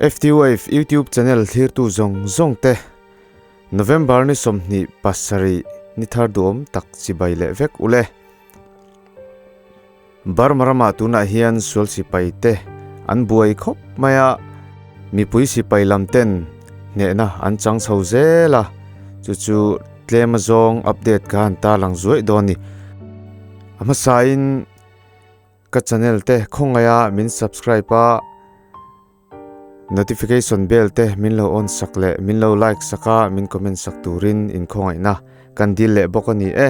FT Wave YouTube channel thlirtu zawng zawng te November ni 27 ni thar duhawm tak chibai leh vek ule. Burma ramah tunah hian sual sipai te an buai khawp mai a, mipui sipai lam ten hnehna an chang chho zel a, chu chu tlem azawng update kha an tarlang zuaih dawn a ni. A hmasain ka channel te khawngaih a min subscribe a, Notification bell te min lo on sak leh min lo like sak a min comment sak turin in khawngaihna kan dil leh bawk a ni e.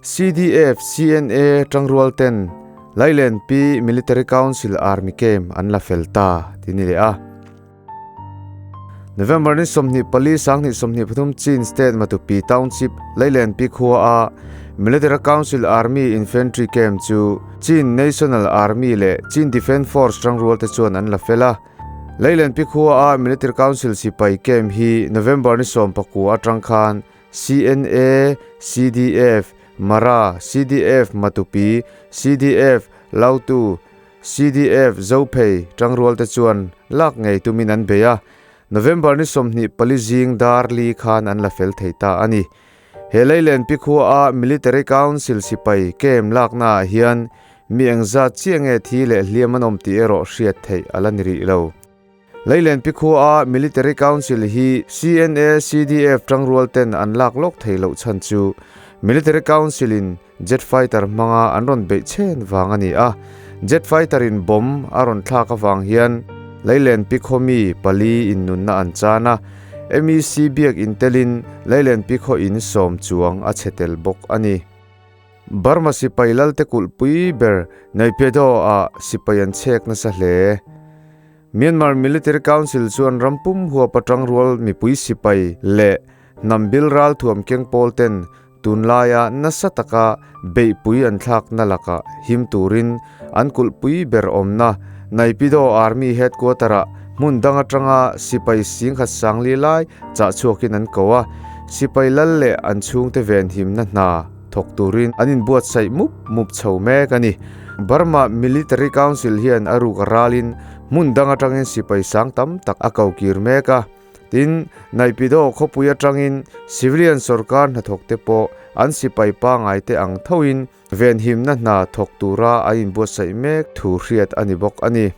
CDF, CNA tangrual ten Lailen Pi Military Council Army Camp an la fel ta ti ni leh a. November ni 24 2023 Chin State Matupi Township Lailen Pi khua a Military Council Army Infantry Camp chu Chin National Army leh Chin Defence Force tangrual te chuan an la fel a. Lailen Pi khua a Military Council sipai camp hi November ni 19 atang khan CNA, CDF, Mara, CDF Matupi, CDF Lautu, CDF Zophei tangrual te chuan lak ngei tumin an bei a, November ni 24 zing dar li khan an la fel thei ta a ni. He Leilen pi khua a Military Council sipai camp lakna ah hian mi engzat chiah nge thi leh hliam an awm tih erawh hriat theih a la ni rih lo. Leilen pi khua a Military Council hi CNA CDF tangrual ten an lak lawk thei loh chhan chu Military Council in Jet fighter hmanga an rawn beih chhen vang a ni a, jet fighter in bomb a rawn thlak avang hian Leilen Pikhaw mi pali in nunna an chan a, MEC biak in telin Leilen Pikhaw in sawm chuang a chhe tel bawk a ni. Burma sipai lalte kulhpui ber Naypyidaw ah sipai an chhek nasa hle. Myanmar Military Council chuan ram pum huap atang rual mipui sipai leh hnam bil ralthuam keng pawl ten Tunlaia nasa taka beihpui an thlakna lakah him turin an kulhpui ber awmna Naypyidaw Army Headquarter-ah hmun dang atanga sipai singkhat sangli lai chah chhuakin an ko a, sipai lal leh an chhungte venhimna hna thawk turin an inbuatsaih mup mup chho mek a ni. Burma Military Council hian a ruk a ralin hmun dang atangin sipai sang tam tak a ko kir mek a. Tin, Naypyidaw khawpui atangin civilian sorkar hnathawkte pawh an sipai pangaite ang thoin venhimna hna thawk tura an inbuatsaih mek thu hriat a ni bawk a ni.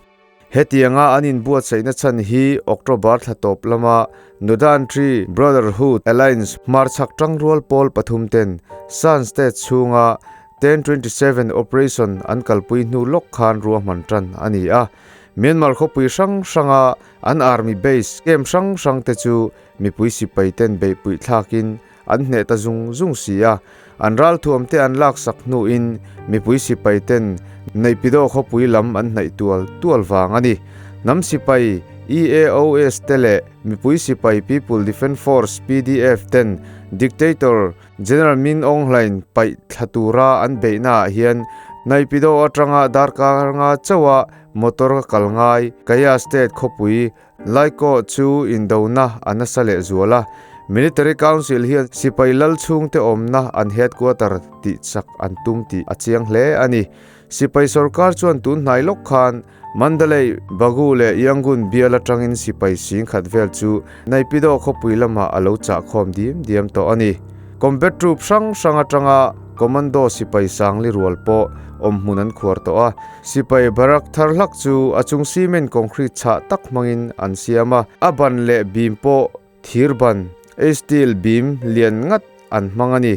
Hetianga an inbuatsaihna chhan hi October thla tawp lama Northern Tree Brotherhood Alliance hmarchhak tangrual pawl pathum ten Shan State chhunga 1027 operation an kalpui hnu lawk khan ruahman tan a ni a. Myanmar khawpui hrang hranga An army base camp hrang hrang te chu mipui sipai ten beihpuih thlakin an hneh ta zung zung si a, an ralthuam te an laksak hnuin mipui sipai ten Naypyidaw khawpui lam an hnaih tual tual vang a ni. Hnam sipai EAOS te leh mipui sipai People Defence Force, PDF, ten dictator General Min Aung Hlaing paih thla tura an beihna ah hian Naypyidaw atanga darkar nga chauha Motor ka kal ngai, Kaya State khawpui Laikaw chu indona a nasa leh zual a, Military Council hian sipai lal chhungte awmna an headquarter tih chak an tum tih a chiang hle a ni. Sipai sorkar chuan tun hnai lawk khan Mandalay, Bagu leh Yangon bial atangin sipai singkhat vel chu Naypyidaw khawpui lamah a lo chahkhawm diam diam tawh a ni. Combat troop hrang hrang atanga commando sipai sangli rual pawh awm hmun an khuar tawh a. Sipai barak thar hlak chu a chung cement concrete chhah tak hmangin an siam a, a ban leh beam pawh thir ban, steel beam lian ngat an hmang a ni.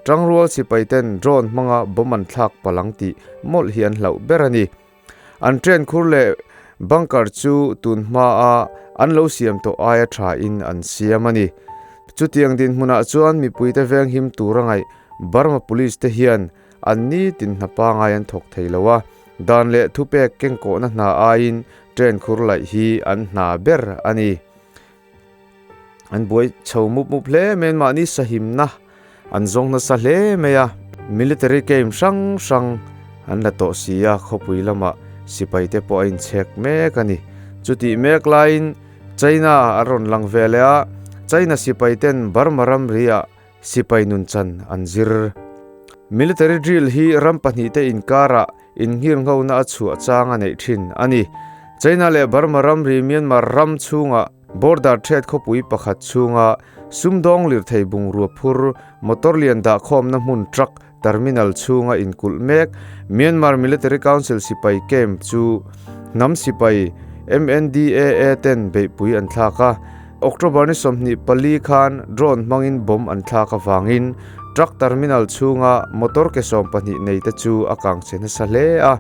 Tangrual sipai ten drone hmanga bomb an thlak palang tih mawlh hi an hlauh ber a ni. An train khur leh bunker chu tun hmaa an lo siam tawh aia tha in an siam a ni. Chutiang dinhmunah chuan mipuite venghim tur a ngaih Burma Police te hian an nitin hna pangai an thawk thei lo a, dan leh thupek kengkawhna hna aiin train khur laih hi an hna ber a ni. An buai chho mup mup hle mai an mahni sahimna an zawng nasa hle mai a, military camp hrang hrang an la tawh si a, khawpui lamah sipai te pawh a inchhek mek a ni. Chutih mek laiin China a rawn lang ve leh a, China sipai ten Burma ramri ah sipai nunchan an zir. Military drill hi ram pahnih te inkarah Innghirnghona a chhuah chang a neih thin a ni. China leh Burma ramri Myanmar ram chhunga border ṭhiat khawpui pakhat chhunga sumdawng lirthei bungrua phur motor lian dahkhawmna hmun truck terminal chhunga inkulh mek Myanmar Military Council sipai camp chu hnam sipai MNDAA ten beihpui an thlak a. October ni 24 khan drone hmangin bomb an thlak avangin truck terminal chhunga motor ke 12 nei te chu a kang che nasa hle a.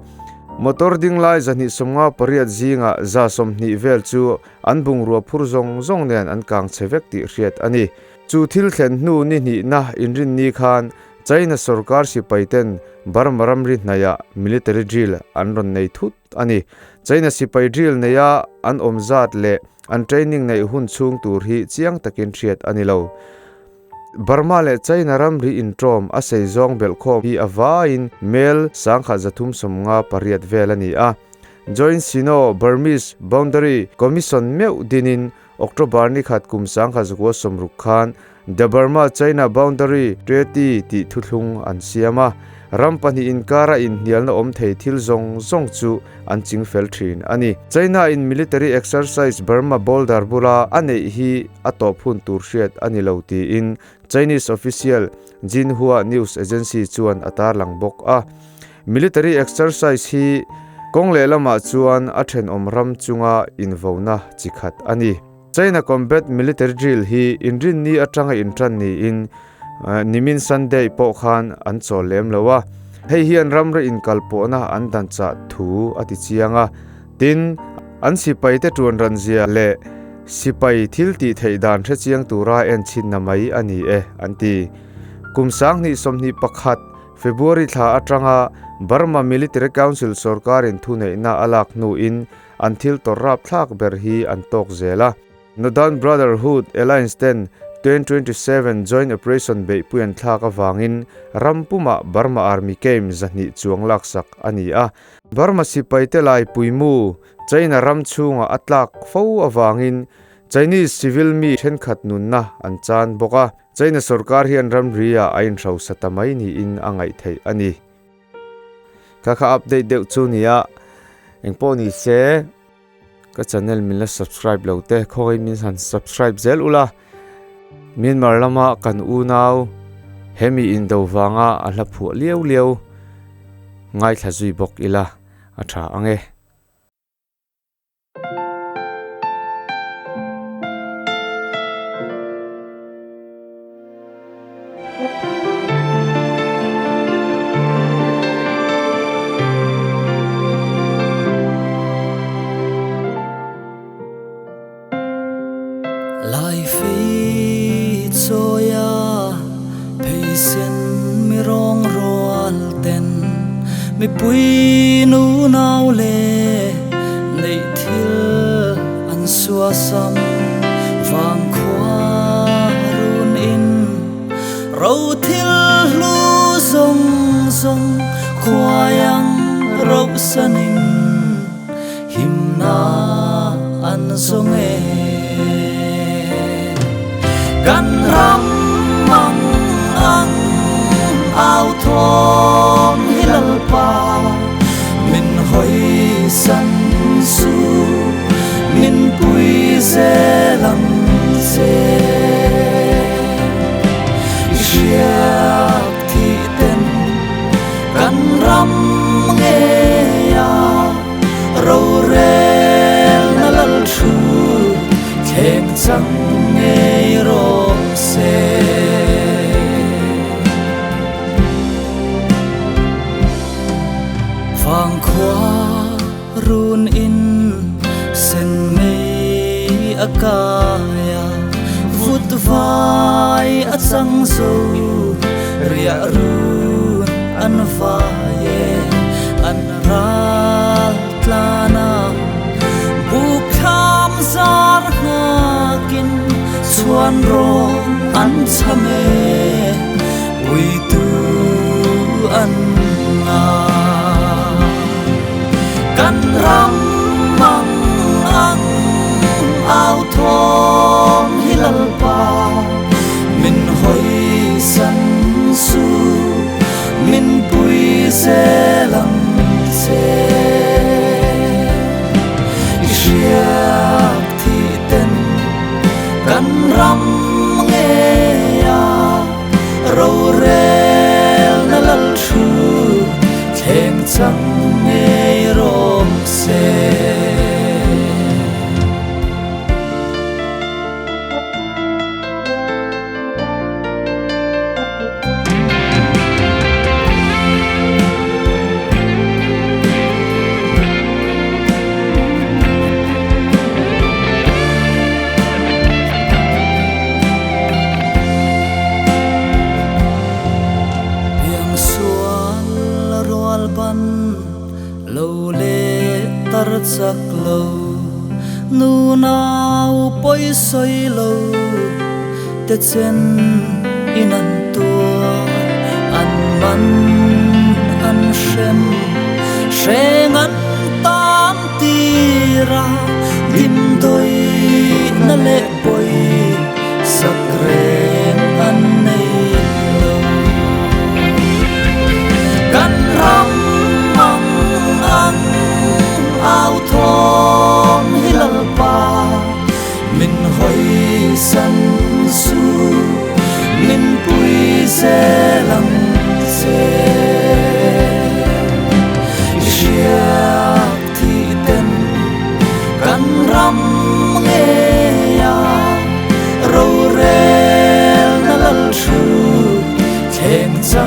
Motor ding lai 158 zingah 120 vel chu an bungrua phur zawng zawng nen an kang che vek tih hriat a ni. Chu thil thlen hnu ni hnihna inrinni khan China sorkar sipai ten Burma ramri hnaiah military drill an rawn nei thut a ni. China sipai drill neia an awm zat leh an training neih hun chhung tur hi chiang takin hriat a ni lo. Burma leh China ramri intawm a sei zawng belhkhawm hi a vaiin mel 1358 vel a ni a. Joint Sino-Burmese Boundary Commission meuh dinin October ni khat kum 1960 khan The Burma-China Boundary Treaty tih thuthlung an siam a, ram pahnih inkara inhnialna awm thei thil zawng zawng chu an ching fel thin a ni. China-in military exercise Burma border bula a neih hi a tawp hun tur hriat a ni lo tiin Chinese official Xinhua news agency chuan a tarlang bawk a. Military exercise hi kawng lehlamah chuan a thenawm ram chunga invona chi khat a ni. China Combat Military Drill hi inrinni atanga intan niin nimin Sunday pawh khan an chawl lem lo a. Hei hian ramri inkalpawhna an dan chah thu a ti chiang a. Tin, an sipaite tuan ranzia leh sipai thil tih theih dan hre chiang tura en chhinna mai a ni e, an ti. Kum 2021 February thla atanga Burma Military Council sorkarin thuneihna a lak hnuin an thil tawrh rapthlak ber hi an tawk zel a. Northern Brotherhood Alliance ten 2027 Joint Operation beihpui an thlak avangin ram pumah Burma Army Camp 200 chuang laksak a ni a. Burma sipaite lai puimu China ram chhungah a tlak fo avangin Chinese civil mi thenkhat nunna an chan bawk a. China sorkar hian ramri-ah a inhrosa ta mai niin a ngaih theih a ni. Kha kha update deuh chu nia, engpawh ni se ka channel min la subscribe lo te khawngaih min han subscribe zel ula. Myanmar lama kan unau hemi indo vanga a hla phuah liau liau ngaithla zui bawk ila a tha ang e. Lai fei chawia pheisen mi rawng rual ten mipui nu nau le neih thil an suasam vang khua run in ro thil hlu zawng zawng khuaiang ro sanin himna an zawng e. Kan ram mang ang au thawm hi lalpa min hawi san su min pui zel ang che. I hriak thi ten kan ram ngeia rorel na lal thu thleng chang ngei rawh se. Vang khua run in sen mei a kaya vut vai a chang zo riah run an vai e an ral tlana buk thlam zar nghakin chuan rawn an cham e puitu an nga. Kan ram mang ang au thawm hi lalpa min hawi san su min pui zel ang che. Rorel na lal thu thleng chang ngei rawh se. Piangsual rual ban lo leh tar chak lo, nunau pawi sawi lo te chen in an tuar, an man an hrem, hreng an tan tir a, dimdawi na leh pawi sak reng an nei lo. Kan ram ang ang au thawm hi Lalpa min hawi san su, min pui zel ang che. I hriak thih ten kan ram ngeia rorel na lal thu thleng chang.